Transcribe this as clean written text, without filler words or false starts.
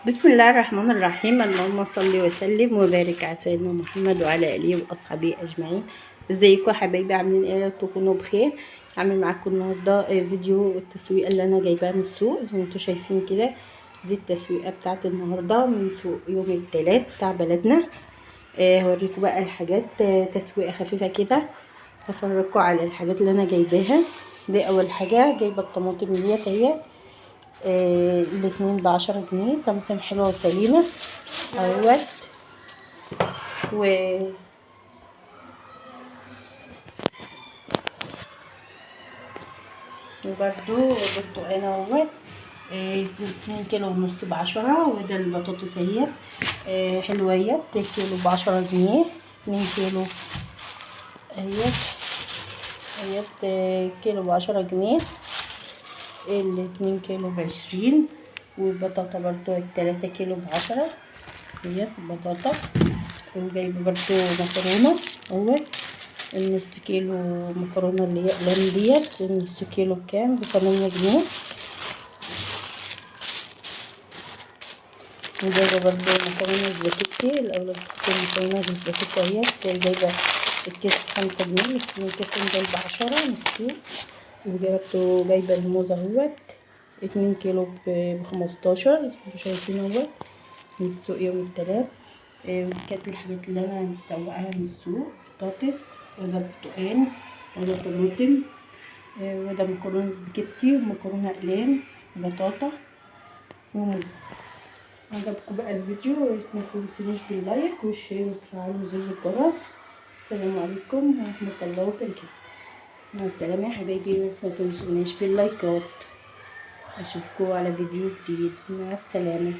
بسم الله الرحمن الرحيم. اللهم صل وسلم وبارك على سيدنا محمد وعلى اله واصحابه اجمعين. ازيكم يا حبايبي؟ عاملين ايه؟ تكونوا بخير. عامل معاكم النهارده فيديو التسويقه اللي انا جايباها من السوق. زي ما انتم شايفين كده، دي التسويقه بتاعت النهارده من سوق يوم الثلاث بتاع بلدنا. هوريكم بقى الحاجات، تسويقه خفيفة كده، هفرجكم على الحاجات اللي انا جايباها. دي اول حاجة، جايبه الطماطم ديت اهي، الاتنين ب10 جنيه، طماطم حلوة وسليمه اهوت. وبرده برتقانه اهوت، 2 كيلو ونص ب10. وده البطاطس اهي، حلوة اهيت، كيلو ب10 جنيه، 2 كيلو اهيت اهيت، كيلو ب10 جنيه، الاتنين كيلو ب20. والبطاطا برضو 3 كيلو ب10 اهيت البطاطا. وجايبه برضو مكرونه اهوت، النص كيلو مكرونه اللي هي اقلام ديت، النص كيلو بكام؟ ب8 جنيه. وجايبه برضو مكرونه سباكيتي، الاولاد بتحب المكرونه السباكيتي اهيت، جايبه الكيس ب5 جنيه، الاتنين كيسين دول ب10 نص كيلو. وجايبه جايبه الموز اهوت، 2 كيلو ب15، انتوا شايفين اهوت، من السوق يوم التلات. كانت الحاجات اللي انا مسوقاها من السوق: بطاطس، وده برتقان، وده طماطم، وده مكرونه سباكيتي، ومكرونه اقلام، بطاطا، وموز. عجبكم بقى الفيديو؟ ما تنسونيش بال like وال share وتفعلوا زر الجرس. السلام عليكم ورحمة الله وبركاته. مع السلامة يا حبايبي، ما تنسونيش باللايكات. اشوفكم على فيديو جديد. مع السلامة.